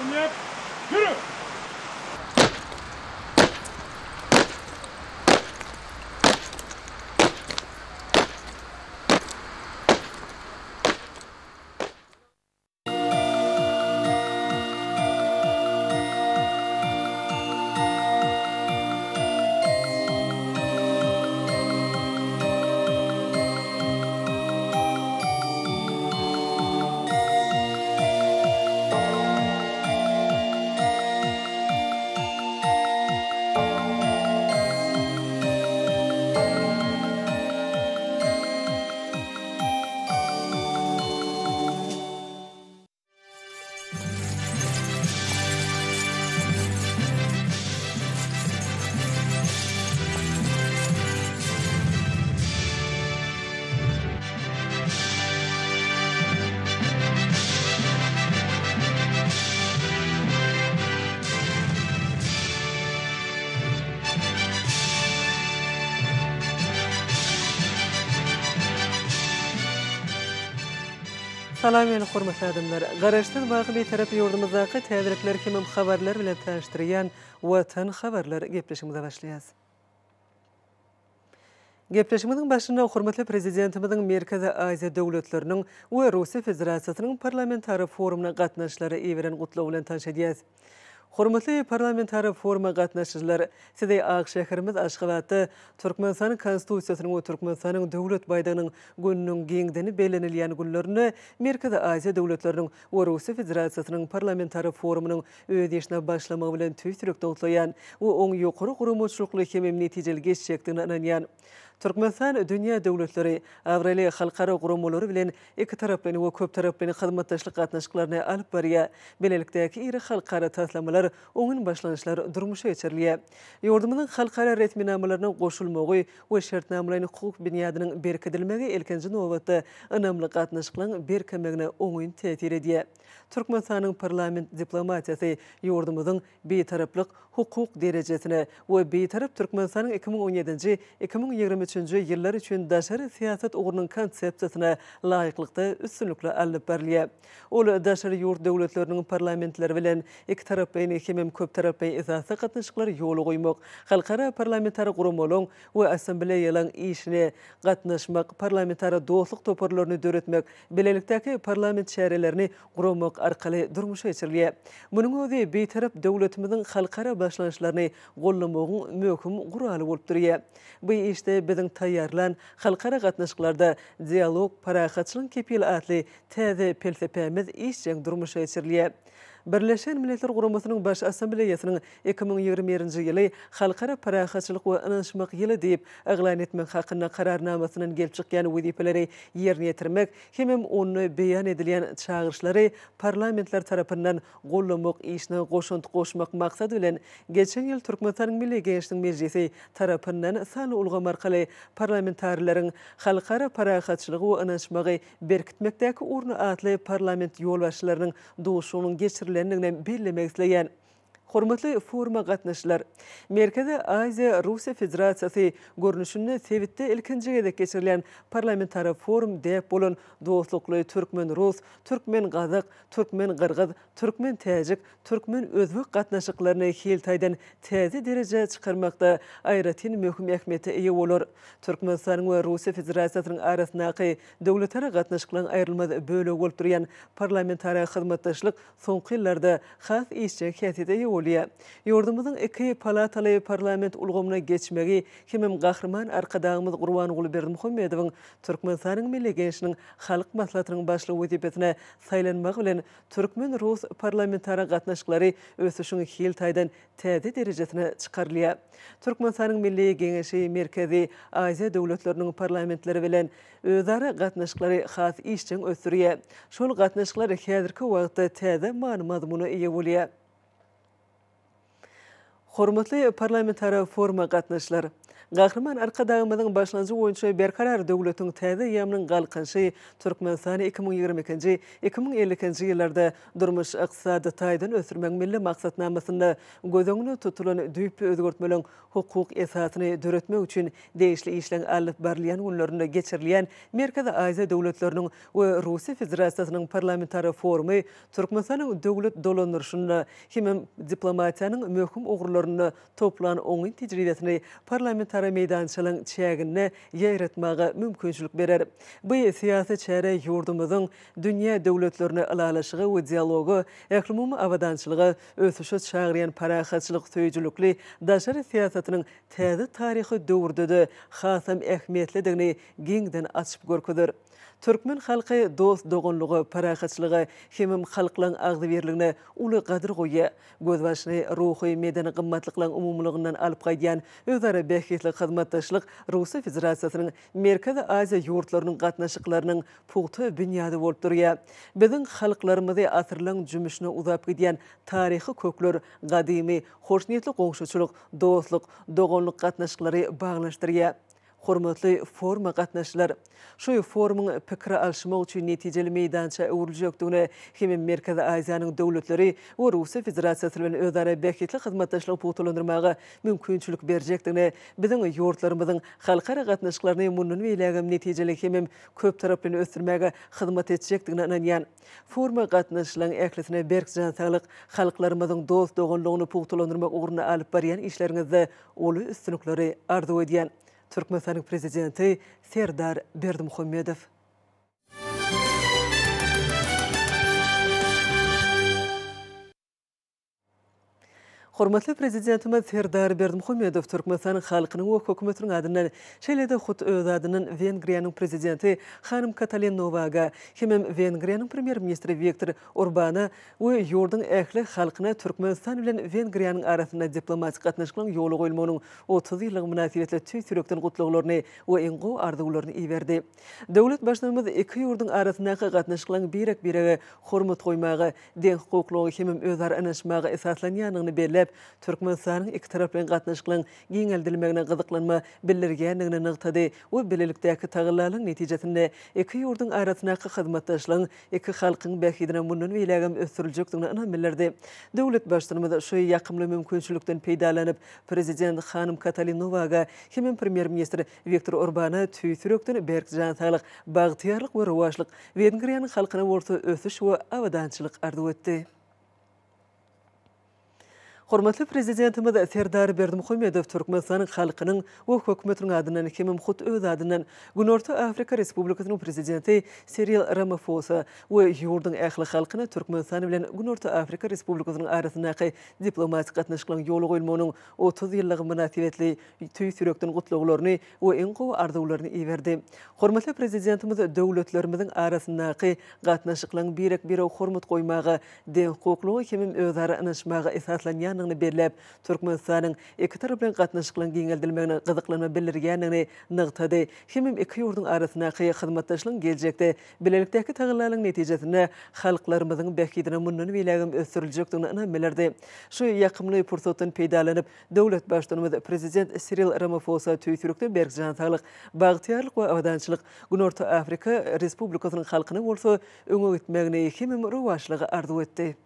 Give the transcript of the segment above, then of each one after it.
Ädim ýap, ýürü! Salam meni hormatly adamlar! Garaşsyz baky Bitarap ýurdumyzdaky täzelikler hemem habarlar bilen tanyşdyrýan Watan habarlar gepleşigimize başlaýas. Gepleşigimiziň başynda hormatly Prezidentimiziň Merkezi Aziýa döwletleriniň we Russiýa Federasiýasynyň Parlamentara forumyna gatnaşyjylara iberen gutlagy bilen tanyş edýäs. Hormatly Parlamentara foruma gatnaşyjylar, Sizi ak şäherimiz Aşgabatda Türkmenistanyň Konstitusiýasynyň we Türkmenistanyň Döwlet baýdagynyň gününiň giňden bellenilýän günlerinde Merkezi Aziýa döwletleriniň we Russiýa Federasiýasynyň Parlamentara forumynyň öz işine başlamagy bilen tüýs ýürekden gutlaýan we oň ýokary guramaçylykly hemem netijeli geçjekdigine ynanýan. Türkmenistan dünýä döwletleri, abraýly halkara guramalary bilen ikitaraplaýyn we köptaraplaýyn hyzmatdaşlyk gatnaşyklaryny alyp barýar. Bilelikdäki iri halkara taslamalar, oňyn başlangyçlar durmuşa geçirilýär. Ýurdumyzyň halkara resminamalaryna goşulmagy we şertnamalaýyn hukuk binýadynyň berkidilmegi ilkinji nobatda ynamly gatnaşyklaryň berkemegine oňyn täsir edýär. Türkmenistanyň parlament diplomatiýasy ýurdumyzyň Bitaraplyk hukuk derejesine we Bitarap Türkmenistanyň 2017-nji, 2023-nji ýyllar üçin daşary syýasat ugrunyň Konsepsiýasyna laýyklykda üstünlikli alnyp barylýar. Ol daşary ýurt döwletleriniň parlamentleri bilen ikitaraplaýyn hemem köptaraplaýyn esasda gatnaşyklary ýola goýmak, halkara parlamentara guramalaryň we assambleýalaryň işine gatnaşmak, parlamentara dostluk toparlaryny döretmek, bilelikdäki parlament çärelerini guramak arkaly durmuşa geçirilýär. Munuň özi Bitarap döwletimiziň halkara başlangyçlaryny goldamagyň möhüm guraly bolup durýar. Bu işde biziň taýýarlan Halkara gatnaşyklarda dialog, parahatçylygyň kepili atly täze pelsepämiz işjeň durmuşa geçirilýär. Birleşen Milletler Guramasynyň Baş Assambleýasynyň 2021-nji ýyly Halkara parahatçylyk we ynanyşmak ýyly diýip yglan etmek hakynda Kararnamasyndan gelip çykýan wezipeleri ýerine ýetirmek hemem onda beýan edilýän çagyryşlary parlamentler tarapyndan goldamak işine goşant goşmak maksady bilen, geçen ýyl Türkmenistanyň Milli Geňeşiniň Mejlisi tarapyndan sanly ulgam arkaly parlamentarileriň halkara parahatçylygy we ynanyşmagy berkitmekdäki orny atly parlament ýolbaşçylarynyň duşuşygynyň geçirilendiginem bellemek isleýän. Hormatly foruma gatnaşyjylar! Merkezi Aziýa, Russiýa Federasiýasy görnüşinde sebitde ilkinji gezek geçirilýän parlamentara forum däp bolan dostlukly türkmen-rus, türkmen-gazak, türkmen-gyrgyz, türkmen-täjik, türkmen-özbek gatnaşyklaryny hil taýdan täze derejä çykarmakda aýratyn möhüm ähmiýete eýe bolar. Türkmenistanyň we Russiýa Federasiýasynyň arasyndaky döwletara gatnaşyklaryň aýrylmaz bölegi bolup durýan parlamentara hyzmatdaşlyk soňky ýyllarda has işjeň häsiýete eýe bolýar. Ýurdumyzyň iki palataly parlament ulgamyna geçmegi hemem Gahryman Arkadagymyz Gurbanguly Berdimuhamedowyň Türkmenistanyň Milli Geňeşiniň Halk Maslahatynyň Başlygy wezipesine saýlanmagy bilen türkmen-rus parlamentara gatnaşyklary ösüşiň hil taýdan täze derejesine çykarylýar. Türkmenistanyň Milli Geňeşi Merkezi Aziýa döwletleriniň parlamentleri bilen özara gatnaşyklary has işjeň ösdürýär. Şol gatnaşyklar häzirki wagtda täze many-mazmuna eýe bolýar. Hormatly parlamentara foruma gatnaşyjylar! Gahryman Arkadagymyzyň başlangyjy boýunça Berkarar döwletiň täze eýýamynyň Galkynyşy Türkmenistany 2022-nji, 2052-nji ýyllarda durmuş-ykdysady taýdan ösdürmegiň Milli maksatnamasynda göz öňünde tutulan düýpli özgertmeleriň hukuk esasyny döretmek üçin degişli işleň alnyp barylýan günlerinde geçirilýän Merkezi Aziýa döwletleriniň we Russiýa Federasiýasynyň parlamentara forumy Türkmenistanyň döwlet dolandyryşynda hemem diplomatiýanyň möhüm ugurlarynda toplan oňyn tejribesini parlamentara meýdançalaryň çäginde ýaýratmaga mümkinçilik berer. Bu syýasy çäre ýurdumyzyň dünýä döwletlerini ylalaşyga we dialoga, ählumumy abadançylyga, ösüşe çagyrýan parahatçylyk söýüjilikli daşary syýasatynyň täze taryhy döwürde-de hasam ähmiýetlidigini giňden açyp görkezer. Türkmen halky dost-doganlyga, parahatçylyga hemem halklaň agzybirligine uly gadyr goýýar. Gözbaşyny ruhy, medeni gymmatlyklaň umumylygyndan alyp gaýdýan özara bähbitli hyzmatdaşlyk Russiýa Federasiýasynyň Merkezi Aziýa ýurtlarynyň gatnaşyklarynyň pugta binýady bolup durýar. Biziň halklarymyzy asyrlaň jümmüşine uzap gidýän taryhy kökler, gadymy, hoşniýetli goňşuçylyk, dostluk, doganlyk gatnaşyklary baglanyşdyrýar. Hormatly foruma gatnaşyjylar! Şu forumyň pikir alyşmak üçin netijeli meýdança öwrüljekdigine hemem Merkezi Aziýanyň döwletleri we Russiýa Federasiýasy bilen özara bähbitli hyzmatdaşlygy pugtalandyrmaga mümkinçilik berjekdigine, biziň ýurtlarymyzyň halkara gatnaşyklaryny mundan beýlägem netijeli hemem köptaraplaýyn ösdürmäge hyzmat etjekdigine ynanýan. Foruma gatnaşyjylaryň ählisine berk jan saglyk, halklarymyzyň dost-doganlygyny pugtalandyrmak ugrunda alyp barýan işleriňizde uly üstünlikleri arzuw edýän. Türkmenistanyň Prezidenti Serdar Berdimuhamedow. Hormatly Prezidentimiz Serdar Berdimuhamedow Türkmenistanyň halkynyň we hökümetiniň adyndan, şeýle-de hut öz adyndan Wengriýanyň Prezidenti hanym Katalin Nowaga hemem Wengriýanyň Premýer-ministri Wiktor Orbana we ýurduň ähli halkyna Türkmenistan bilen Wengriýanyň arasynda diplomatik gatnaşyklaryň ýola goýulmagynyň 30 ýyllygy mynasybetli tüýs ýürekden gutlaglaryny we iň gowy arzuwlaryny iberdi. Döwlet Baştutanymyz iki ýurduň arasyndaky gatnaşyklaryň birek-birege hormat goýmaga, deňhukuklyga hemem özara ynanyşmaga esaslanýandygyny belläp, Türkmenistanyň ikitaraplaýyn gatnaşyklaryň giňeldilmegine gyzyklanma bildirýändigini nygtady we bilelikdäki tagallalaryň netijesinde iki ýurduň arasyndaky hyzmatdaşlygyň iki halkyň bähbidine mundan beýlägem ösdüriljekdigine ynam bildirdi. Döwlet Baştutanymyz şu ýakymly mümkinçilikden peýdalanyp, Prezident hanym Katalin Nowaga hemem Premýer-ministr Wiktor Orbana tüýs ýürekden berk jan saglyk, bagtyýarlyk we rowaçlyk, Wengriýanyň halkyna bolsa ösüş we abadançylyk arzuw etdi. Hormatly Prezidentimiz Serdar Berdimuhamedow Türkmenistanyň halkynyň we Hökümetiniň adyndan hemem hut öz adyndan Günorta Afrika Respublikasynyň Prezidenti Siril Ramafosa we ýurduň ähli halkyna Türkmenistan bilen Günorta Afrika Respublikasynyň arasyndaky diplomatik gatnaşyklaryň ýola goýulmagynyň 30 ýyllygy mynasybetli tüýs ýürekden gutlaglaryny we iň gowy arzuwlaryny iberdi. Hormatly Prezidentimiz döwletlerimiziň arasyndaky gatnaşyklaryň birek-birege hormat goýmaga, deňhukuklyga hemem özara ynanyşmaga esaslanýandygyny belläp, Türkmenistanyň ikitaraplaýyn gatnaşyklaryň giňeldilmegine gyzyklanma bildirýändigini nygtady hemem iki ýurduň arasyndaky hyzmatdaşlygyň geljekde bilelikdäki tagallalaryň netijesinde halklarymyzyň bähbidine mundan beýlägem ösdüriljekdigine ynam bildirdi. Şu ýakymly pursatdan peýdalanyp, Döwlet Baştutanymyz Prezident Siril Ramafosa tüýs ýürekden berk jan saglyk, bagtyýarlyk we abadançylyk, Günorta Afrika Respublikasynyň halkyna bolsa öňe gitmegini hemem rowaçlygy arzuw etdi.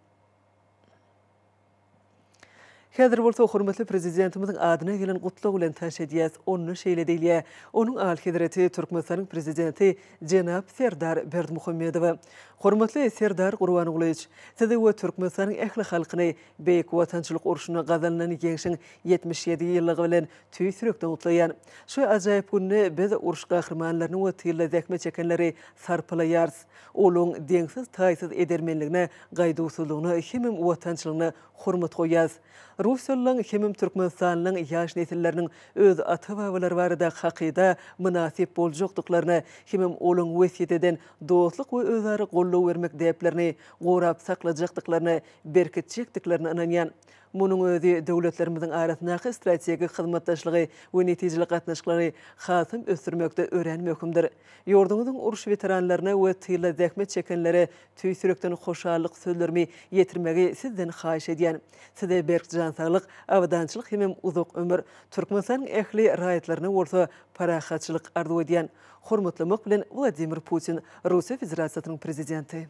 Häzir bolsa hormatly Prezidentimiziň adyna gelen gutlag bilen tanyş edýäs. Onda şeýle diýilýär, Onuň Alyhezreti Türkmenistanyň Prezidenti jenap Serdar Berdimuhamedowa. Hormatly Serdar Gurbangulyýewiç! Sizi we Türkmenistanyň ähli halkyny Beýik Watançylyk urşunda gazanylan Ýeňşiň 77 ýyllygy bilen tüýs ýürekden gutlaýan. Şu ajaýyp günde biz uruş gahrymanlaryny we tylda zähmet çekenleri sarpalaýarys. Olaryň deňsiz-taýsyz edermenligine, gaýduwsyzlygyna hemem watançylygyna hormat goýýarys. Russiýalylaryň hemem türkmenistanlylaryň ýaş nesilleriniň öz ata-babalary baradaky hakyda mynasyp boljakdyklaryna hemem olaryň wesýet eden dostluk we özara goldaw bermek däplerini gorap saklajakdyklaryna berkitjekdiklerine ynanýan. Munuň özi döwletlerimiziň arasyndaky strategik hyzmatdaşlygy we netijeli gatnaşyklary hasam ösdürmekde örän möhümdir. Ýurduňyzyň uruş weteranlaryna we tylda zähmet çekenlere tüýs ýürekden hoşallyk sözlerimi ýetirmegi Sizden haýyş edýän. Size berk jan saglyk, abadançylyk hemem uzak ömür, Türkmenistanyň ähli raýatlaryna bolsa parahatçylyk arzuw edýän. Hormatlamak bilen, Wladimir Putin, Russiýa Federasiýasynyň Prezidenti.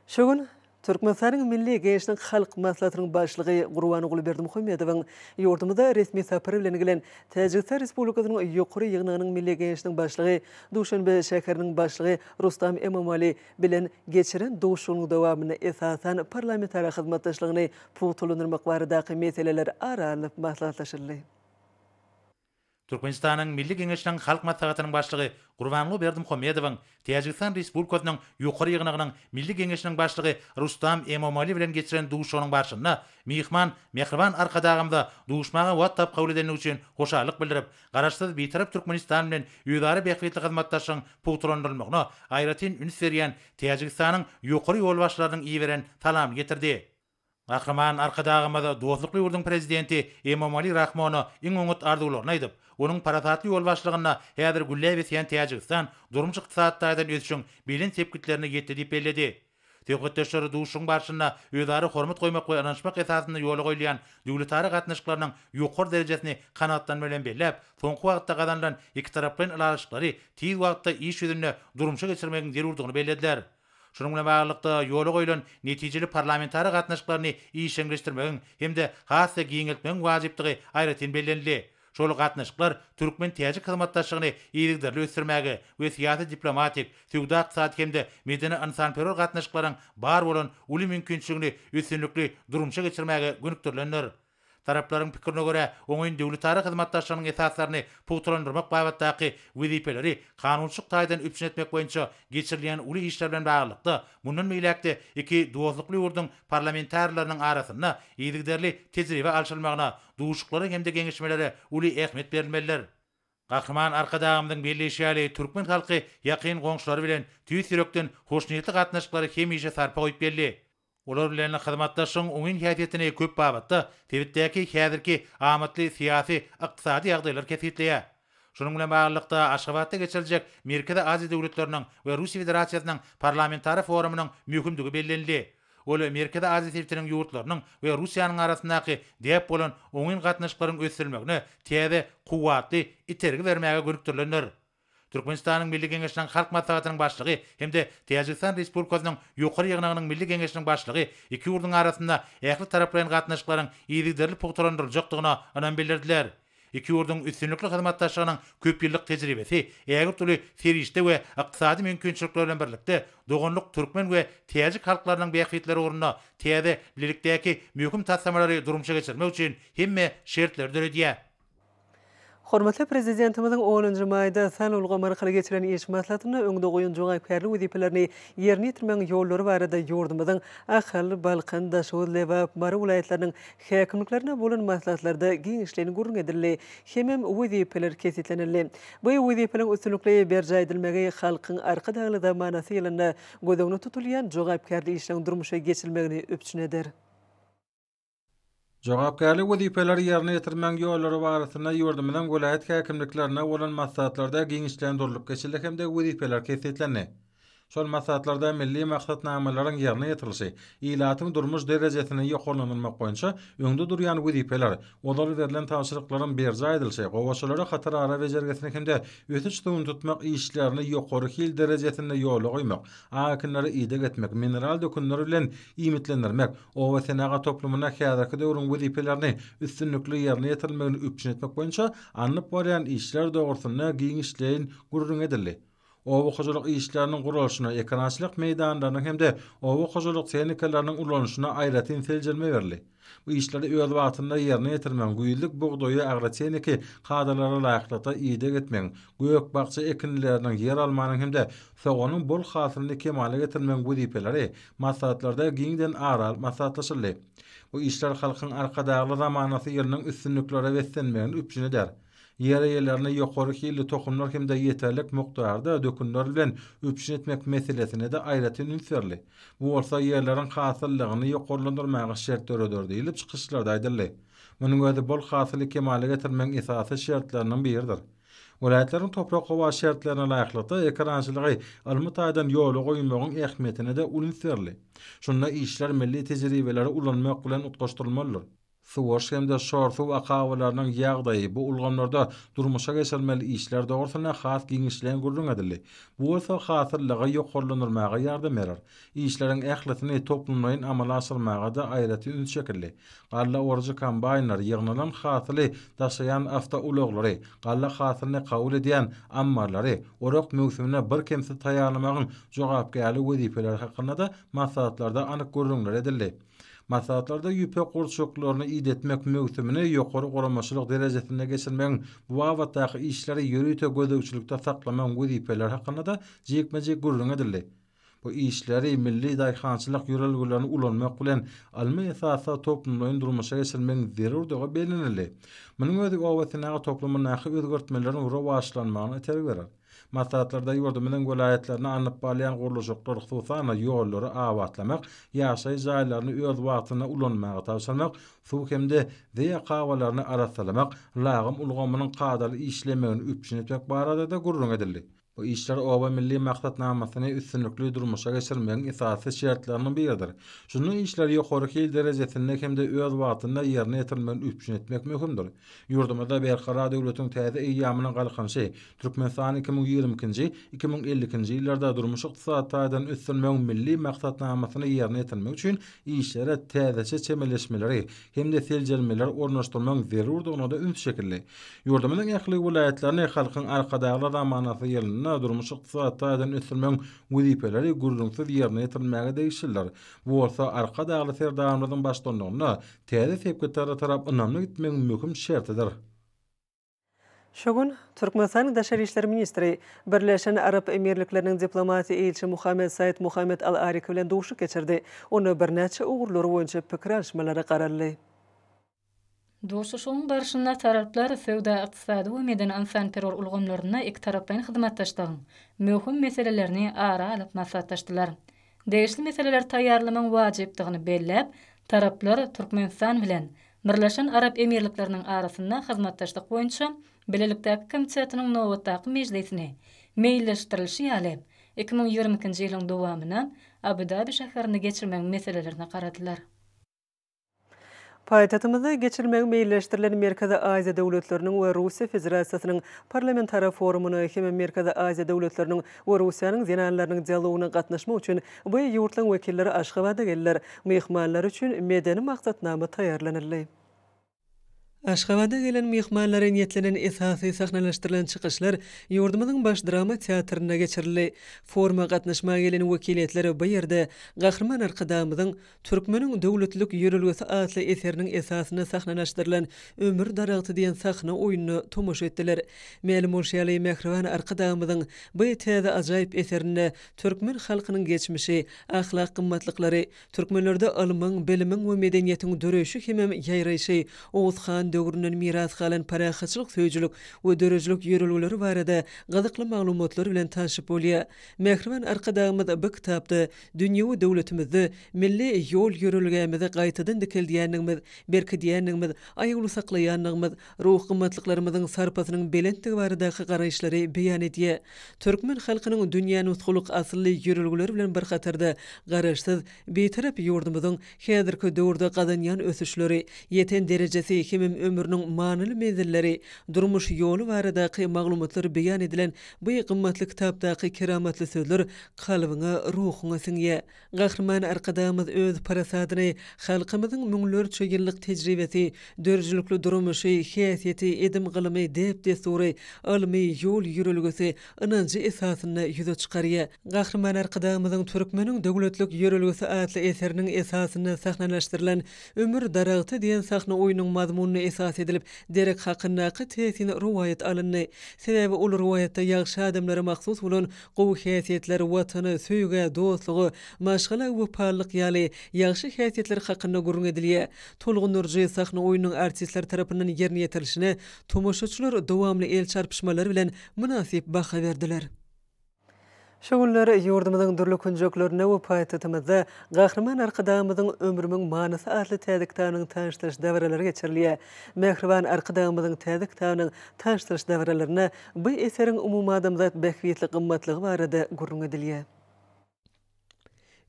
Şu gün Türkmenistanyň Milli Geňeşiniň Halk Maslahatynyň Başlygy Gurbanguly Berdimuhamedowyň ýurdumyza resmi sapary bilen gelen Täjigistan Respublikasynyň Ýokary Ýygnagynyň Milli Geňeşiniň Başlygy, Duşanbe şäheriniň başlygy Rustam Emomali bilen geçiren duşuşygynyň dowamynda esasan parlamentara hyzmatdaşlygyny pugtalandyrmak baradaky meseleler ara alnyp maslahatlaşyldy. Türkmenistanyň Milli Geňeşiniň Halk Maslahatynyň Başlygy Gurbanguly Berdimuhamedowyň Täjigistan Respublikasynyň Ýokary Ýygnagynyň Milli Geňeşiniň Başlygy Rustam Emomali bilen geçiren duşuşygynyň barşynda myhman mähriban Arkadagymyza duşmaga wagt tapyp kabul edendigi üçin hoşallyk bildirip, Garaşsyz, Bitarap Türkmenistan bilen özara bähbitli hyzmatdaşlygyň pugtalandyrylmagyna aýratyn üns berýän Täjigistanyň ýokary ýolbaşçylarynyň iberen salamyny getirdi. Gahryman Arkadagymyz dostlukly ýurduň Prezidenti Emomali Rahmona iň oňat arzuwlaryny aýdyp, onuň parasatly ýolbaşçylygynda häzir gülläp ösýän Täjigistan durmuş-ykdysady taýdan ösüşiň belent sepgitlerine ýetdi diýip belledi. Söhbetdeşler duşuşygyň barşynda özara hormat goýmak we ynanyşmak esasynda ýola goýulýan döwletara gatnaşyklarynyň ýokary derejesini kanagatlanma bilen belläp, soňky wagtda gazanylan ikitaraplaýyn ylalaşyklary tiz wagtda iş ýüzünde durmuşa geçirmegiň zerurdygyny bellediler. Şunuň bilen baglylykda, ýola goýlan netijeli parlamentara gatnaşyklaryny işjeňleşdirmegiň hem-de has-da giňeltmegiň wajypdygy aýratyn bellenildi. Şol gatnaşyklar türkmen-täjik hyzmatdaşlygyny yzygiderli ösdürmäge we syýasy-diplomatik, söwda-ykdysady hem-de medeni-ynsanperwer gatnaşyklaryň bar bolan uly mümkinçiligini üstünlikli durmuşa geçirmäge gönükdirilendir. Taraplaryň pikirine görä, oňyn döwletara hyzmatdaşlygynyň esaslaryny pugtalandyrmak babatdaky wezipeleri kanunçylyk taýdan üpjün etmek boýunça geçirilýän uly işler bilen baglylykda, mundan beýläk-de iki dostlukly ýurduň parlamentarileriniň arasynda yzygiderli tejribe alşylmagyna, duşuşyklara hem-de geňeşmelere uly ähmiýet berilmelidir. Gahryman Arkadagymyzyň belleýşi ýaly, türkmen halky ýakyn goňşulary bilen tüýs ýürekden hoşniýetli gatnaşyklara hemişe sarpa goýup geldi. Olar bilen hyzmatdaşlygyň oňyn häsiýetini köp babatda sebitdäki häzirki amatly syýasy, ykdysady ýagdaýlar kesgitleýär. Şunuň bilen baglylykda, Aşgabatda geçiriljek Merkezi Aziýa döwletleriniň we Russiýa Federasiýasynyň Parlamentara forumynyň möhümdigi bellenildi. Ol Merkezi Aziýa sebitiniň ýurtlarynyň we Russiýanyň arasyndaky däp bolan oňyn gatnaşyklaryň ösdürilmegine täze kuwwatly itergi bermäge gönükdirilendir. Türkmenistanyň Milli Geňeşiniň Halk Maslahatynyň Başlygy hem-de Täjigistan Respublikasynyň Ýokary Ýygnagynyň Milli Geňeşiniň Başlygy iki ýurduň arasynda ähli taraplaýyn gatnaşyklaryň yzygiderli pugtalandyryljakdygyna ynam bildirdiler. Iki ýurduň üstünlikli hyzmatdaşlygynyň köpýyllyk tejribesi ägirt uly serişde we ykdysady mümkinçilikler bilen birlikde, doganlyk türkmen we täjik halklarynyň bähbitleri ugrunda täze bilelikdäki möhüm taslamalary durmuşa geçirmek üçin hemme şertleri döredýär. Hormatly Prezidentimiziň onunjy maýda sanly ulgam arkaly geçiren iş maslahatynda öňde goýan jogapkärli wezipelerini ýerine ýetirmegiň ýollary barada ýurdumyzyň Ahal, Balkan, Daşoguz, Lebap, Mary welaýatlarynyň häkimliklerinde bolan maslahatlarda giňişleýin gürrüň edildi hemem wezipeler kesgitlenildi. Bu wezipeleriň üstünlikli berjaý edilmegi Halkyň Arkadagly zamanasy ýylynda göz öňünde tutulýan jogapkärli işleriň durmuşa geçirilmegini üpjün eder. Jogapkärli wezipeleri ýerine ýetirmegiň ýollary barasynda ýurdumyzyň welaýat häkimliklerinde bolan maslahatlarda giňişleýin durlup geçildi hem-de wezipeler kesgitlendi. Şol maslahatlarda milli maksatnamalaryň ýerine ýetirilişi, ilatyň durmuş derejesini ýokarlandyrmak boýunça öňde durýan wezipeler, ozal berlen tabşyryklaryň berjaý edilişi, gowaçalara hatarara bejergisini hem-de ösüş suwuny tutmak işlerini ýokary hil derejesinde ýola goýmak, ak ekinlere ideg etmek, mineral dökünler bilen iýmitlendirmek, Oba senagat toplumynda häzirki döwrüň wezipelerini üstünlikli ýerine ýetirilmegini üpjün etmek boýunça alnyp barýan işler dogrusynda giňişleýin gürrüň edildi. Oba hojalyk işleriniň guralyşyna, ekerançylyk meýdanlarynyň hem-de oba hojalyk tehnikalarynyň ulanyşyna aýratyn seljerme berildi. Bu işleri öz wagtynda ýerine ýetirmegiň, güýzlük bugdaýy agrotehniki kadalara laýyklykda ideg etmegiň, gök-bakja ekinleriniň, ýeralmanyň hem-de soganyň bol hasylyny kemala getirmegiň wezipeleri maslahatlarda giňden ara alyp maslahatlaşyldy. Bu işler Halkyň Arkadagly zamanasy ýylynyň üstünliklere beslenmegini üpjün eder. Ýer eýelerini ýokary hilli tohumlar hem-de ýeterlik mukdarda dökünler bilen üpjün etmek meselesine-de aýratyn üns berildi. Bu bolsa ýerleriň hasyllylygyny ýokarlandyrmaga şert döreder diýlip, çykyşlarda aýdyldy. Munuň özi bol hasyly kemala getirmegiň esasy şertleriniň biridir. Welaýatlaryň toprak-howa şertlerine laýyklykda ekerançylygy ylmy taýdan ýola goýmagyň ähmiýetine-de uly üns berildi. Şunda işler milli tejribeleri ulanmak bilen utgaşdyrylmalydyr. Suwaryş hem-de şor suw akabalarynyň ýagdaýy, bu ulgamlarda durmuşa geçirilmeli işler dogrusynda has giňişleýin gürrüň edildi. Bu bolsa hasyllygy ýokarlandyrmaga ýardam berer. Işleriň ählisini toplumlaýyn amala aşyrmaga-da aýratyn üns çekildi. Galla orujy kombaýnlar, ýygnalan hasyly daşaýan awtoulaglary, galla hasylyny kabul edýän ammarlary orak möwsümine birkemsiz taýýarlamagyň jogapkärli wezipeleri hakynda-da maslahatlarda anyk gürrüňler edildi. Maslahatlarda ýüpek gurçuklaryny idetmek möwsümini ýokary guramaçylyk derejesinde geçirmegiň, bu babatdaky işleri ýörite gözegçilikde saklamagyň wezipeleri hakynda-da jikme-jik gürrüň edildi. Bu işleri milli daýhançylyk ýörelgelerini ulanmak bilen, ylmy esasda toplumlaýyn durmuşa geçirmegiň zerurdygy bellenildi. Munuň özi oba senagat toplumyndaky özgertmeleriň rowaçlanmagyna itergi berer. Maslahatlarda ýurdumyzyň welaýatlarynda alnyp barylýan gurluşyklar, hususan-da, ýollary abatlamak, ýaşaýyş jaýlaryny öz wagtynda ulanmaga tabşyrmak, suw hem-de zeý akabalaryny arassalamak, lagym ulgamynyň kadaly işlemegini üpjün etmek barada-da gürrüň edildi. Bu işler Oba milli maksatnamasyny üstünlikli durmuşa geçirmegiň esasy şertleriniň biridir. Şunda işleri ýokary hil derejesinde hem-de öz wagtynda ýerine ýetirilmegini üpjün etmek möhümdir. Ýurdumyzda Berkarar döwletiň täze eýýamynyň Galkynyşy, Türkmenistany 2022-nji, 2052-nji ýyllarda durmuş-ykdysady taýdan ösdürmegiň Milli maksatnamasyny ýerine ýetirmek üçin işlere täzeçe çemeleşmeleri hem-de seljermeleri ornaşdyrmagyň zerurdygyna-da üns çekildi. Ýurdumyzyň ähli welaýatlaryny Halkyň Arkadagly zamanasy ýylynda durmuş-ykdysady taýdan ösdürmegiň wezipeleri gürrüňsiz ýerine ýetirilmäge degişlidir. Bu bolsa Arkadagly Serdarymyzyň baştutanlygynda täze sepgitlere tarap ynamly gitmegiň möhüm şertidir. Şu gün Türkmenistanyň daşary işler ministri, Birleşen Arap Emirlikleriniň diplomatiýa ilçi Muhammed Said Muhammed Al-Ariki bilen duşuşyk geçirdi. Onda birnäçe ugurlar boýunça pikir alyşmalara garaldy. Duşuşygyň barşynda taraplar söwda-ykdysady we medeni-ynsanperwer ulgamlarynda ikitaraplaýyn hyzmatdaşlygyň möhüm meselelerini ara alyp maslahatlaşdylar. Degişli meseleleri taýýarlamagyň wajypdygyny belläp, taraplar Türkmenistan bilen Birleşen Arap Emirlikleriniň arasynda hyzmatdaşlyk boýunça Bilelikdäki komitetiniň nobatdaky mejlisini meýilleşdirilişi ýaly, 2022-nji ýylyň dowamynda Abu-Dabi şäherinde geçirmegiň meselelerine garadylar. Paýtagtymyzda geçirilmegi meýilleşdirilen Merkezi Aziýa döwletleriniň we Russiýa Federasiýasynyň Parlamentara forumyna hem Merkezi Aziýa döwletleriniň we Russiýanyň zenanlarynyň dialogyna gatnaşmak üçin bu ýurtlaryň wekilleri Aşgabada geldiler. Myhmanlar üçin medeni maksatnama taýýarlanyldy. Aşgabada gelen myhmanlara niýetlenen esasy sahnalaşdyrylan çykyşlar ýurdumyzyň Baş drama teatrynda geçirildi. Foruma gatnaşmaga gelen wekiliýetler bu ýerde Gahryman Arkadagymyzyň Türkmeniň döwletlilik ýörelgesi atly eseriniň esasynda sahnalaşdyrylan Ömür daragty diýen sahna oýnuna tomaşa etdiler. Mälim bolşy ýaly, mähriban Arkadagymyzyň bu täze ajaýyp eserinde türkmen halkynyň geçmişi, ahlak gymmatlyklary, türkmenlerde ylmyň, bilimiň we medeniýetiň döreýşi hemem ýaýraýşy, Oguz han döwründen miras galan parahatçylyk söýüjilik we döredijilik ýörelgeleri barada gyzykly maglumatlar bilen tanşyp bolýar. Mähriban Arkadagymyz bu kitapda Dünýewi döwletimizde milli ýol-ýörelgämizi gaýtadan dikeldýändigimiz, berkidýändigimiz, aýawly saklaýandygymyz, ruhy gymmatlyklarymyzyň sarpasynyň belentdigi baradaky garaýyşlary beýan edýär. Türkmen halkynyň dünýä nusgalyk asylly ýörelgeleri bilen bir hatarda, Garaşsyz, Bitarap ýurdumyzyň häzirki döwürde gazanýan ösüşleri, ýeten derejesi hemem ömrüniň manyly menzilleri, durmuş ýoly baradaky maglumatlar beýan edilen bu gymmatly kitapdaky keramatly sözler kalbyňa, ruhuňa siňýär. Gahryman Arkadagymyz öz parasadyny halkymyzyň müňlerçe ýyllyk tejribesi, döredijilikli durmuşy, häsiýeti, edim-gylymy, däp-dessury, ylmy ýol-ýörelgesi, ynanjy esasynda ýüze çykarýar. Gahryman Arkadagymyzyň Türkmeniň döwletlik ýörelgesi atly eseriniň esasynda sahnalaşdyrylan Ömür daragty diýen sahna oýnunyň mazmunyna. esas edilip, derek hakyndaky täsin rowaýat alyndy. Sebäbi ol rowaýatda ýagşy adamlara mahsus bolan gowy häsiýetler, Watana, söýgä, dostluga, maşgala wepalylyk ýaly ýagşy häsiýetler hakynda gürrüň edilýär. Tolgundyryjy sahna oýnunyň artistler tarapyndan ýerine ýetirilişine tomaşaçylar dowamly el çarpyşmalar bilen mynasyp baha berdiler. Şu günler ýurdumyzyň dürli künjeklerinde we paýtagtymyzda Gahryman Arkadagymyzyň Ömrümiň manysy atly täze kitabynyň tanyşdyryş dabaralary geçirilýär. Mähriban Arkadagymyzyň täze kitabynyň tanyşdyryş dabaralarynda bu eseriň umumadamzat bähbitli gymmatlygy barada gürrüň edilýär.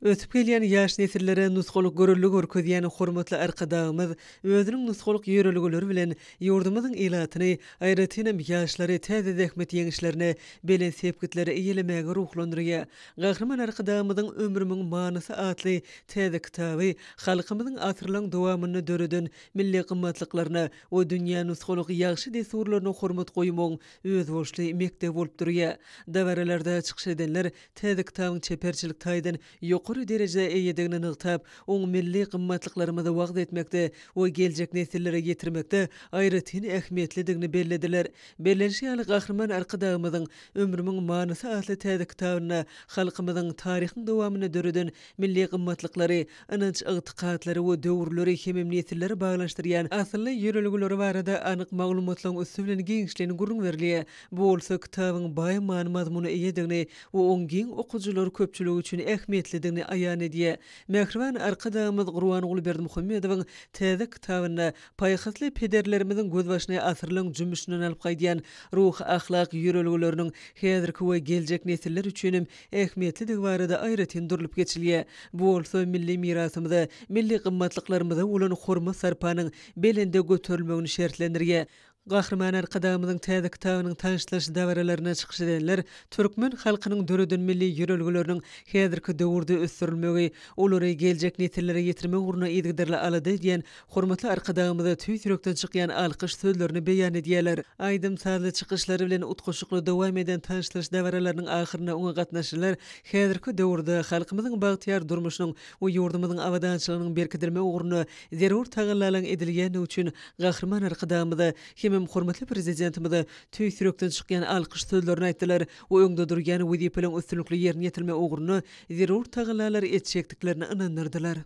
Ösüp gelýän ýaş nesillere nusgalyk görelde görkezýän hormatly Arkadagymyz özüniň nusgalyk ýörelgeleri bilen ýurdumyzyň ilatyny, aýratynam, ýaşlary täze zähmet ýeňişlerine, belent sepgitlere eýelemäge ruhlandyrýar. Gahryman Arkadagymyzyň Ömrümiň manysy atly täze kitaby halkymyzyň asyrlaryň dowamynda döreden milli gymmatlyklaryna we dünýä nusgalyk ýagşy dessurlaryna hormat goýmagyň özboluşly mekdebi bolup durýar. Dabaralarda çykyş edenler Täze kitabyň çeperçilik taýdan ýokary derejä eýedigini nygtap, oň milli gymmatlyklarymyzy wagyz etmekde we geljek nesillere ýetirmekde aýratyn ähmiýetlidigini bellediler. Bellenişi ýaly, Gahryman Arkadagymyzyň Ömrümiň manysy atly täze kitabynda halkymyzyň taryhyň dowamynda döreden milli gymmatlyklary, ynanç-ygtykatlary we döwürleri hemem nesilleri baglanyşdyrýan asylly ýörelgeleri barada anyk maglumatlaryň üsti bilen giňişleýin gürrüň berilýär. Bu bolsa kitabyň baý many-mazmuna eýedigini we oň giň okyjylar köpçüligi üçin ähmiýetlidigini aýan edýär. Mähriban Arkadagymyz Gurbanguly Berdimuhamedowyň täze kitabynda paýhasly pederlerimiziň gözbaşyny asyrlaryň jümmüşinden alyp gaýdýan ruhy-ahlak ýörelgeleriniň häzirki we geljek nesiller üçinem ähmiýetlidigi barada aýratyn durlup geçilýär. Bu bolsa milli mirasymyza, milli gymmatlyklarymyza bolan hormat-sarpanyň belende göterilmegini şertlendirýär. Gahryman Arkadagymyzyň täze kitabynyň tanyşdyryş dabaralarynda çykyş edenler türkmen halkynyň döreden milli ýörelgeleriniň häzirki döwürde ösdürilmegi, olary geljek nesillere ýetirmek ugrunda yzygiderli alada edýän hormatly Arkadagymyza tüýs ýürekden çykýan alkyş sözlerini beýan edýärler. Aýdym-sazly çykyşlary bilen utgaşykly dowam eden tanyşdyryş dabaralarynyň ahyrynda oňa gatnaşyjylar häzirki döwürde halkymyzyň bagtyýar durmuşynyň we ýurdumyzyň abadançylygynyň berkidilmegi ugrunda zerur tagallalaryň edilýändigi üçin Gahryman Arkadagymyza hemem hormatly Prezidentimize tüýs ýürekden çykýan alkyş sözlerini aýtdylar we öňde durýan wezipeleriň üstünlikli ýerine ýetirilmegi ugrunda zerur tagallalary etjekdiklerine ynandyrdylar.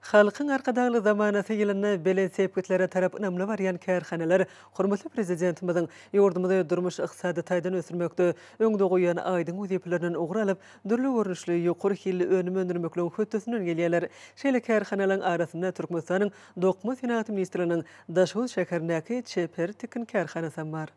Halkyň Arkadagly zamanasy ýylynda belent sepgitlere tarap ynamly barýan kärhanalar hormatly Prezidentimiziň ýurdumyzy durmuş-ykdysady taýdan ösdürmekde öňde goýan aýdyň wezipelerinden ugur alyp, dürli görnüşli ýokary hilli önüm öndürmekligiň hötdesinden gelýärler. Şeýle kärhanalaryň arasynda Türkmenistanyň Dokma senagaty ministrliginiň Daşoguz şäherindäki Çeper tikin kärhanasam bar.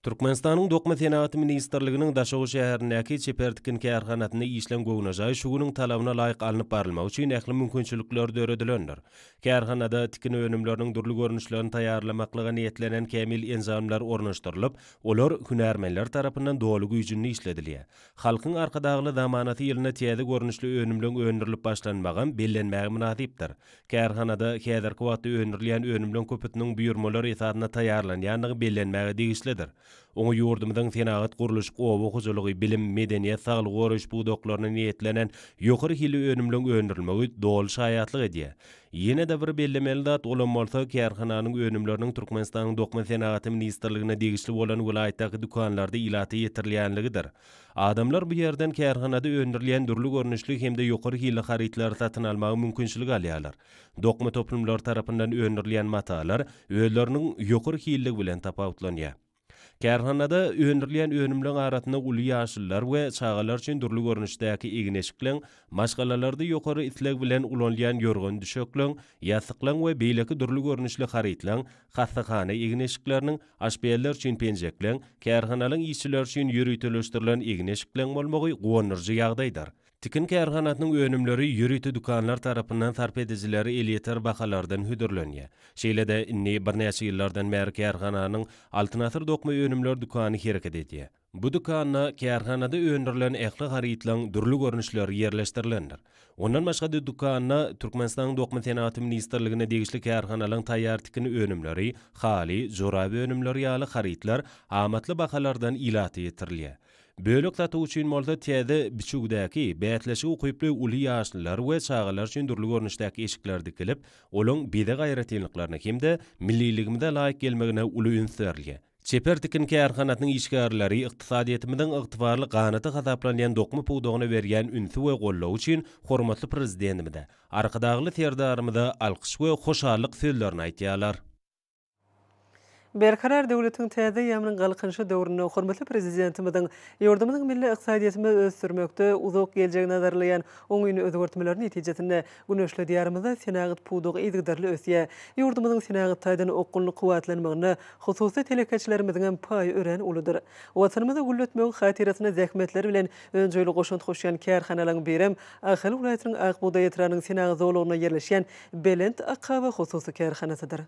Türkmenistanyň Dokma senagaty ministrliginiň Daşoguz şäherindäki Çeper tikin kärhanasynda işleň göwnejaý şu günüň talabyna laýyk alnyp barylmagy üçin ähli mümkinçilikler döredilendir. Kärhanada tikin önümleriniň dürli görnüşlerini taýýarlamaklyga niýetlenen kämil enjamlar ornaşdyrylyp, Olar hünärmenler tarapyndan doly güýjünde işledilýär. Halkyň Arkadagly zamanasy ýylynda täze görnüşli önümleň öndürilip başlanmagam bellenmäge mynasypdyr. Kärhanada häzirki wagtda öndürilýän önümleň köpüsiniň buýurmalar esasynda taýýarlanýandygy bellenmäge degişlidir. Oňa ýurdumyzyň senagat, gurluşyk, oba hojalygy, bilim, medeniýet, saglygy goraýyş pudaklaryna niýetlenen ýokary hilli önümleň öndürilmegi doly şaýatlyk edýär. Ýene-de bir bellemeli zat, olam bolsa, kärhananyň önümleriniň Türkmenistanyň Dokma senagaty ministrligine degişli bolan welaýatdaky dükanlarda ilata ýetirilýänligidir. Adamlar bu ýerden kärhanada öndürilýän dürli görnüşli hem-de ýokary hilli harytlary satyn almaga mümkinçilik alýarlar. Dokma toplumlary tarapyndan öndürilýän matalar özleriniň ýokary hilligi bilen tapawutlanýar. Kärhanada öndürilýän önümleň arasynda uly ýaşlylar we çagalar üçin dürli görnüşdäki egin-eşikleň, maşgalalarda ýokary isleg bilen ulanylýan ýorgan-düşekleň, ýassyklaň we beýleki dürli görnüşli harytlaň, hassahana egin-eşikleriniň, aşpezler üçin penjekleň, kärhanalaň işçileri üçin ýöriteleşdirilen egin-eşikleň bolmagy guwandyryjy ýagdaýdyr. Tikin kärhanasynyň önümleri ýörite dükanlar tarapyndan sarp edijilere elýeter bahalardan hödürlenýär. Şeýle-de, indi birnäçe ýyllardan bäri kärhananyň Altyn asyr dokma önümleri dükany hereket edýär. Bu dükanda kärhanada öndürilen ähli harytlaryň dürli görnüşleri ýerleşdirilendir. Ondan başga-da dükanda Türkmenistanyň Dokma senagaty ministrligine degişli kärhanalaryň taýýar tikin önümleri, haly, jorap önümleri ýaly harytlar amatly bahalardan ilata ýetirilýär. Bölek satuw üçin bolsa täze biçüwdäki, bäsleşige ukyply uly ýaşlylar we çagalar üçin dürli görnüşdäki eşikler dikilip, olaň bezeg aýratynlyklaryna hem-de milliligimize laýyk gelmegine uly üns berilýär. Çeper tikin kärhanasynyň işgärleri ykdysadyýetimiziň ygtybarly ganaty hasaplanýan dokma pudagyna berýän ünsi we goldawy üçin hormatly Prezidentimize, Arkadagly Serdarymyza alkyş we hoşallyk sözlerini aýtýarlar. Berkarar döwletiň täze eýýamynyň Galkynyşy döwründe hormatly Prezidentimiziň ýurdumyzyň milli ykdysadyýetimizi ösdürmekde uzak geljegi nazarlaýan oňyn özgertmeleri netijesinde güneşli Diýarymyzda senagat pudagy yzygiderli ösýär. Ýurdumyzyň senagat taýdan okgunly kuwwatlanmagynda hususy telekeçilerimiziň hem paýy örän uludyr. Watanymyzy gülletmegiň hatyrasyna zähmetleri bilen önjeýli goşant goşýan kärhanalaryň birem Ahal welaýatynyň Ak bugdaý etrabynyň senagat zolagynda ýerleşýän Belent akaba hususy kärhanasydyr.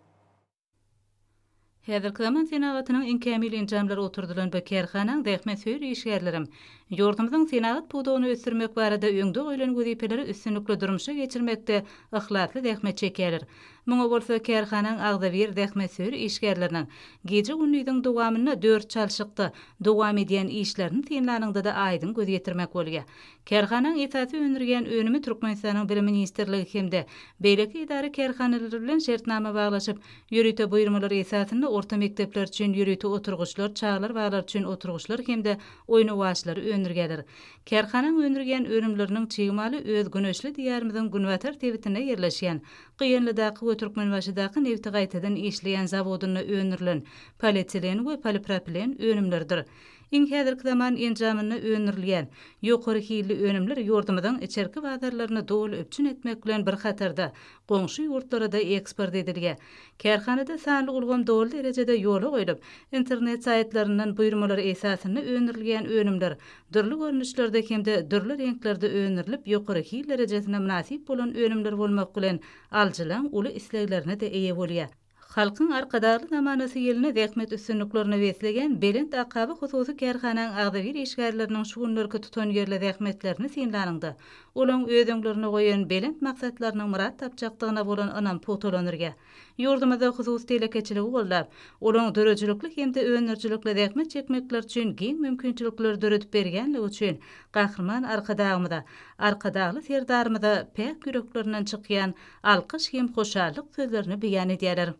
Häzirki zaman senagatynyň iň kämil enjamlary oturdylan bu kärhanaň zähmetsöýer işgärlerem ýurdumyzyň senagat pudagyny ösdürmek barada öňde goýlan wezipeleri üstünlikli durmuşa geçirmekde yhlasly zähmet çekýärler. Muňa bolsa kärhanaň agzybir zähmetsöýer işgärleriniň gije-gündiziň dowamynda dört çalşykda dowam edýän işlerini synlanyňda-da aýdyň göz ýetirmek bolýar. Kärhanaň esasy öndürýän önümi Türkmenistanyň Bilim ministrligi hem-de beýleki edara-kärhanalar bilen şertnama baglaşyp, ýörite buýurmalar esasynda orta mekdepler üçin ýörite oturgyçlar, çagalar baglary üçin oturgyçlar hem-de oýnawaçlary öndürýärler. Kärhanaň öndürýän önümleriniň çig maly öz güneşli Diýarymyzyň günbatar sebitinde ýerleşýän Gyýanlydaky we Türkmenbaşydaky nebti gaýtadan işleýän zawodynda öndürilen polietilen we polipropilen önümleridir. Iň häzirki zaman enjamynda öndürilýän ýokary hilli önümler ýurdumyzyň içerki bazarlaryny doly üpjün etmek bilen bir hatarda, goňşy ýurtlara-da eksport edilýär. Kärhanada sanly ulgam doly derejede ýola goýlup, internet saýtlaryndan buýurmalar esasynda öndürilýän önümler dürli görnüşlerde hem-de dürli reňklerde öndürilip, ýokary hil derejesine mynasyp bolan önümler bolmak bilen, alyjylaň uly isleglerine-de eýe bolýar. Halkyň Arkadagly zamanasy ýylyny zähmet üstünliklerine besleýän Belent akaba hususy kärhanaň agzybir işgärleriniň şu günlerki tutanýerli zähmetlerini synlanyňda, olaň öz öňlerinde goýan belent maksatlarynyň myrat tapjakdygyna bolan ynam pugtalanyrýar. Ýurdumyzda hususy telekeçiligi goldap, olaň döredijilikli hem-de öndürijilikli zähmet çekmekleri üçin giň mümkinçilikleri döredip berýänligi üçin Gahryman Arkadagymyza, Arkadagly Serdarymyza päk ýüreklerinden çykýan alkyş hem hoşallyk sözlerini beýan edýärler.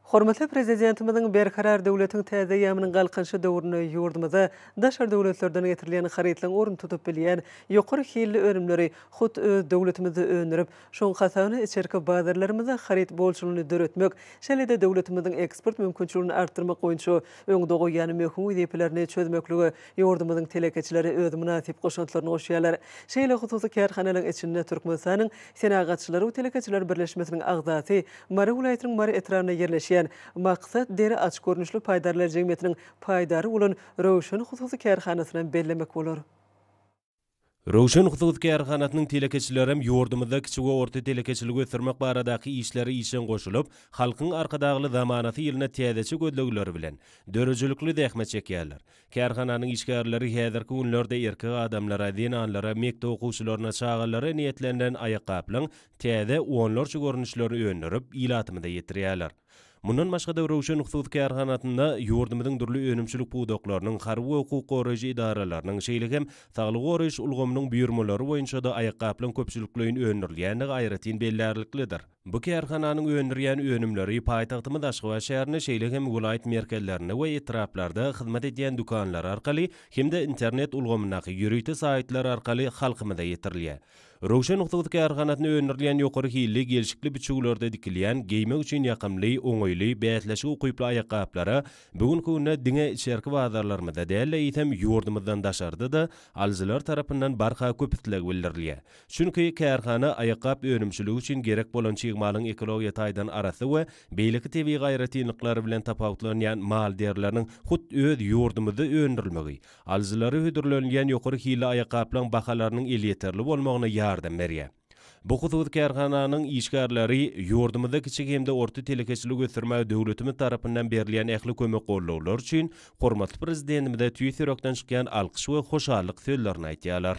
Hormatly Prezidentimiziň Berkarar döwletiň täze eýýamynyň Galkynyşy döwründe ýurdumyza daşary döwletlerden getirilýän harytlaryň ornuny tutup bilýän ýokary hilli önümleri hut öz döwletimizde öndürip, şoň hasabyna içerki bazarlarymyzda haryt bolçulygyny döretmek, şeýle-de döwletimiziň eksport mümkinçiligini artdyrmak boýunça öňde goýýan möhüm wezipelerini çözmeklige ýurdumyzyň telekeçileri öz mynasyp goşantlaryny goşýarlar. Şeýle hususy kärhanalaryň içinde Türkmenistanyň Senagatçylar we telekeçiler birleşmesiniň agzasy, Mary welaýatynyň Mary etrabynda ýerleşýän Maksat deri açyk görnüşli paýdarlar jemgyýetiniň paýdary bolan Röwşen hususy kärhanasynam bellemek bolar. Röwşen hususy kärhanasynyň telekeçilerem ýurdumyzda kiçi we orta telekeçiligi ösdürmek baradaky işlere işjeň goşulyp, Halkyň Arkadagly zamanasy ýylynda täzeçe gözlegleri bilen, döredijilikli zähmet çekýärler. Kärhananyň işgärleri häzirki günlerde erkek adamlara, zenanlara, mekdep okuwçylaryna, çagalara niýetlenilen aýakgaplaryň täze onlarça görnüşlerini öndürip, ilatymyza ýetirýärler. Mundan başga-da Röwşen hususy kärhanasynda ýurdumyzyň dürli önümçilik pudaklarynyň, harby we hukuk goraýjy edaralarynyň, şeýle hem saglygy goraýyş ulgamynyň buýurmalary boýunça-da aýakgaplaryň köpçülikleýin öndürilýändigi aýratyn bellärliklidir. Bu kärhananyň öndürýän önümleri paýtagtymyz Aşgabat şäherinde, şeýle hem welaýat merkezlerinde we etraplarda hyzmat edýän dükanlar arkaly hem-de internet ulgamyndaky ýörite saýtlar arkaly halkymyza ýetirilýär. Röwşen hususy kärhanasynda öndürilýän ýokary hilli, gelşikli biçüwlerde dikilýän, geýmek üçin ýakymly, oňaýly, bäsleşige ukyply aýakgaplara bu günki günde diňe içerki bazarlarymyzda däl-de, eýsem, ýurdumyzdan daşarda-da alyjylar tarapyndan barha köp isleg bildirilýär. Çünki kärhana aýakgap önümçiligi üçin gerek bolan çig malyň ekologiýa taýdan arassa we beýleki tebigy aýratynlyklary bilen tapawutlanýan mal derileriniň hut öz ýurdumyzda öndürilmegi, alyjylara hödürlenilýän ýokary hilli aýakgaplaryň bahalarynyň elýeterli bolmagyna ýardam berýär. Bu hususy kärhananyň işgärleri ýurdumyzda kiçi hem-de orta telekeçiligi ösdürmäge döwletimiz tarapyndan berilýän ähli kömek-goldawlar üçin hormatly Prezidentimize tüýs ýürekden çykýan alkyş we hoşallyk sözlerini aýdýarlar.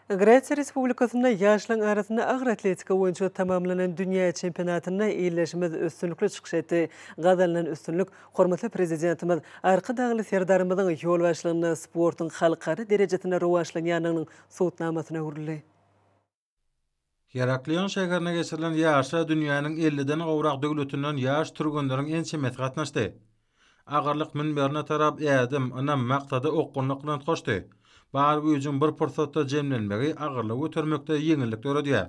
Gresiýa Respublikasynda ýaşlaryň arasynda agyr atletika boýunça tamamlanan dünýä çempionatynda ildeşimiz üstünlikli çykyş etdi. Gazanylan üstünlik hormatly Prezidentimiz Arkadagly Serdarymyzyň ýolbaşçylygynda sportuň halkara derejesinde rowaçlanýandygynyň subutnamasyna öwrüldi. Heraklion şäherinde geçirilen ýaryşa dünýäniň elliden gowrak döwletinden ýaş türgenleriň ençemesi gatnaşdy. Agyrlyk münberine tarap ädim, ynam, maksada okgunlyk bilen utgaşdy. Bar güýjüň bir pursatda jemlenmegi agyrlygy götermekde ýeňillik döredýär.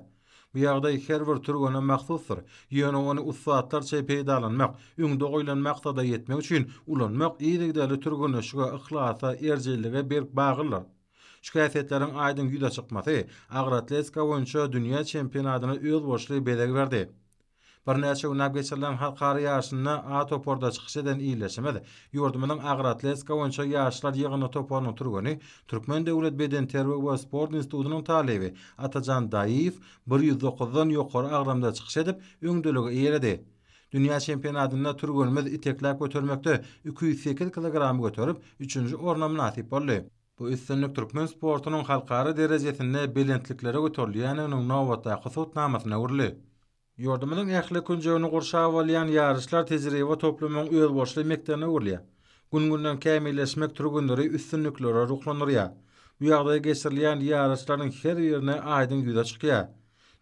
Bu ýagdaý her bir türgene mahsusdyr, ýöne ony ussatlarça peýdalanmak, öňde goýlan maksada ýetmek üçin ulanmak yzygiderli türgenleşige, yhlasa, erjellige berk baglydyr. Şu häsiýetleriň aýdyň ýüze çykmasy agyr atletika boýunça dünýä çempionatyna özboluşly bezeg berdi. Birnäçe günläp geçirilen halkara ýaryşynda A toparda çykyş eden ildeşimiz, ýurdumyzyň agyr atletika boýunça ýaşlar ýygyndy toparynyň türgeni, Türkmen döwlet bedenterbiýe we sport institutynyň talyby Atajan Daýyýew 109-dan ýokary agramda çykyş edip, öňdeligi eýeledi. Dünýä çempionatynda türgenimiz itekläp götermekde 208 kilogramy göterip, üçünji orna mynasyp boldy. Bu üstünlik türkmen sportunyň halkara derejesinde belentliklere göterilýändiginiň nobatdaky subutnamasyna öwrüldi. Ýurdumyzyň ähli künjegini gurşap alýan ýaryşlar tejribe toplumyň özboluşly mekdebine öwrülýär. Gün-günden kämilleşmek türgenleri üstünliklere ruhlandyrýar. Bu ýagdaý geçirilýän ýaryşlaryň her birinde aýdyň ýüze çykýar.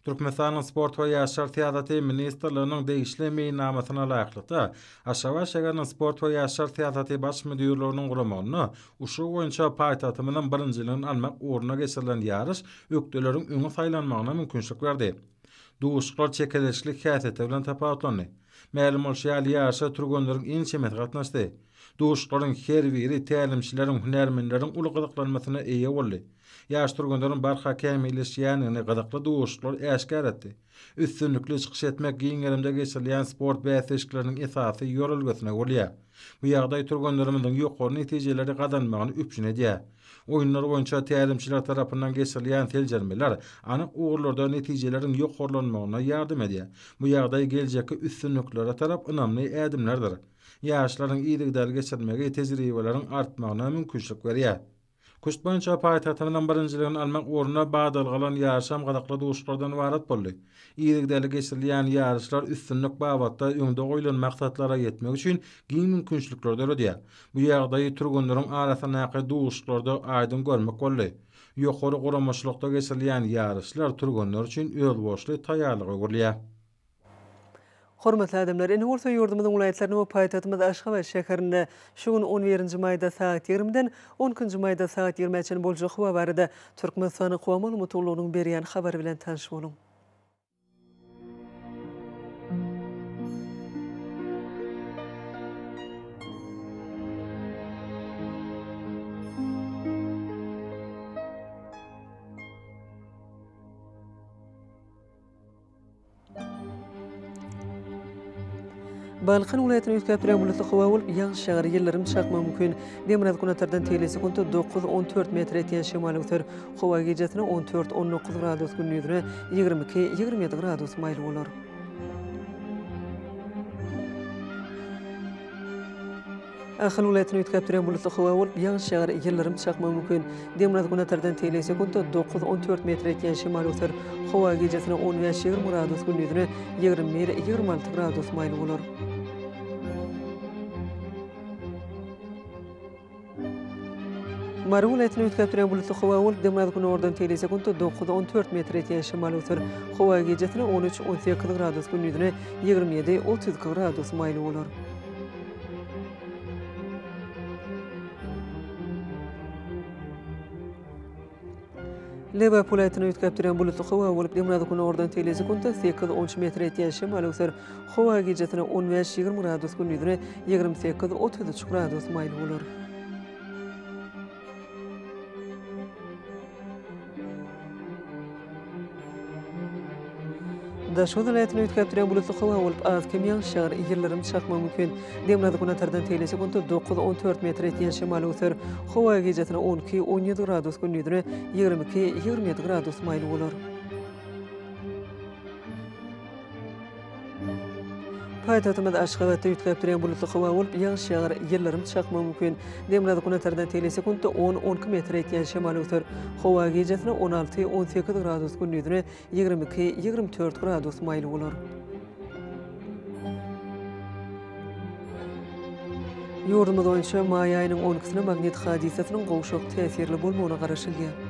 Türkmenistanyň Sport we ýaşlar syýasaty ministrliginiň degişli meýilnamasyna laýyklykda, Aşgabat şäheriniň Sport we ýaşlar syýasaty baş müdirliginiň guramagynda uşu boýunça paýtagtymyzyň birinjiligini almak ugrunda geçirilen ýaryş ökdeleriň öňe saýlanmagyna mümkinçilik berdi. Duşuşyklar çekeleşikli häsiýeti bilen tapawutlandy. Mälim bolşy ýaly, ýaryşa türgenleriň ençemesi gatnaşdy. Duşuşyklaryň her biri tälimçileriň, hünärmenleriň uly gyzyklanmasyna eýe boldy. Ýaş türgenleriň barha kämilleşýändigini gyzykly duşuşyklar äşgär etdi. Üstünlikli çykyş etmek giň gerimde geçirilýän sport bäsleşikleriniň esasy ýörelgesine öwrülýär. Bu ýagdaý türgenlerimiziň ýokary netijeleri gazanmagyny üpjün edýär. Oýunlar boýunça tälimçiler tarapyndan geçirilýän seljermeler anyk ugurlarda netijeleriň ýokarlanmagyna ýardam edýär. Bu ýagdaý geljekki üstünliklere tarap ynamly ädimlerdir. Ýaryşlaryň yzygiderli geçirilmegi tejribeleriň artmagyna mümkinçilik berýär. Küşt boýunça paýtagtymyzyň birinjiligini almak ugrunda badalga alan ýaryşam gyzykly duşuşyklardan ybarat boldy. Yzygiderli geçirilýän ýaryşlar üstünlik babatda öňde goýlan maksatlara ýetmek üçin giň mümkinçilikleri döredýär. Bu ýagdaýy türgenleriň arasyndaky duşuşyklarda aýdyň görmek boldy. Ýokary guramaçylykda geçirilýän ýaryşlar türgenler üçin özboluşly taýýarlyga öwrülýär. Hormatly adamlar, indi bolsa ýurdumyzyň welaýatlarynda we paýtagtymyz Aşgabat şäherinde şu gün on birinji maýda sagat ýigrimiden on ikinji maýda sagat ýigrimä çenli boljak howa barada Türkmenistanyň howa maglumat gullugynyň berýän habary bilen tanyş boluň. Balkan welaýatynda üýtgäp durýan bulutly howa bolup, ýagyş ýagar, ýyldyrym çakmagy mümkin. Demirgazyk-günortadan tegelek sekuntda dokuz, 14 metr etýän şemal öwser. Howa gijesine 14, 19 gradus, gündizine 22, 27 gradus maýyl bolar. Ahal welaýatynda üýtgäp durýan bulutly howa bolup, ýagyş ýagar, ýyldyrym çakmagy mümkin. Demirgazyk-günortadan tegelek sekuntda dokuz, 14 metr ýetýän şemal öwser. Howa gijesine 15, 20 gradus, gündizine 21, 26 gradus maýyl bolar. Mary welaýatynda üýtgäp durýan bulutly howa bolup, demirgazyk-günordan tegelek sekuntda dokuz, 14 metr ýetýän şemal öwser. Howa gijesine 13, 18 gradus, gündizine 27, 32 gradus maýyl bolar. Lebap welaýatynda üýtgäp durýan bulutly howa bolup, demirgazyk-günordan tegelek sekuntda sekiz, on üç metr ýetýän şemal öwser. Howa gijesine on bäş, 20 gradus, gündizine 28, 33 gradus maýyl bolar. Daşoguz welaýatynda üýtgäp durýan bulutly howa bolup, az-kem ýagyş ýagar, ýyldyrym çakmagy mümkin. Demirgazyk-günortadan tegelek sekuntda dokuz, 14 metr ýetýän şemal öwser. Howa gijesine 12, 17 gradus, gündizine 22, 27 gradus maýyl bolar. Paýtagtymyz Aşgabatda üýtgäp durýan bulutly howa bolup, ýagyş ýagar, ýyldyrym çakmagy mümkin. Demirgazyk günortadan tegelek sekuntda on, 12 metre ýetýän şemal öwser. Howa gijesine 16, 18 gradus, gündizine 22, 24 gradus maýyl bolar. Ýurdumyz boýunça maý aýynyň on ikisine magnit hadysasynyň gowşak täsirli bolmagyna garaşylýar.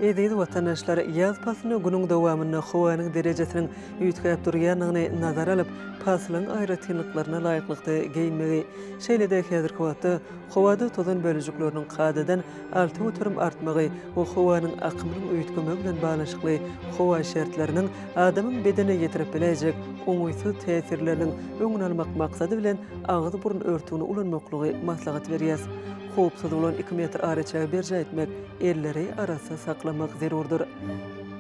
Eziz watandaşlar, ýaz paslynda günüň dowamynda howanyň derejesiniň üýtgäp durýandygyny nazara alyp, paslyň aýratynlyklaryna laýyklykda geýinmegi, şeýle-de häzirki wagtda howada tozan bölejikleriniň kadadan 6% artmagy we howanyň akymynyň üýtgemegi bilen baglanyşykly howa şertleriniň adamyň bedenine ýetirip biläýjek oňaýsyz täsirleriniň öňüni almak maksady bilen agyz-burun örtügini ulanmaklygy maslahat berýäs. Howpsuz bolan iki metr araçägi berjaý etmek, elleri arassa saklamak zerurdyr.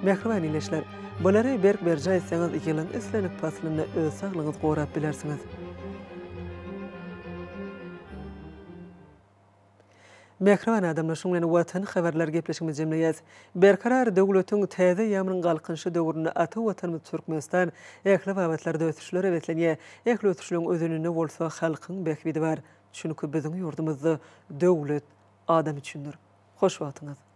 Mähriban ildeşler! Bulary berk berjaý etseňiz, ýylyň islendik paslynda öz saglygyňyzy gorap bilersiňiz. Mähriban adamlar, şunuň bilen Watan habarlary gepleşigimizi jemleýäs. Berkarar döwletiň täze eýýamynyň Galkynyşy döwründe ata Watanymyz Türkmenistan ähli babatlarda ösüşlere beslenýär. Ähli ösüşleriň özeninde bolsa halkyň bähbidi bar. Çünki biziň ýurdumyzda döwlet adam üçindir. Hoş wagtyňyz!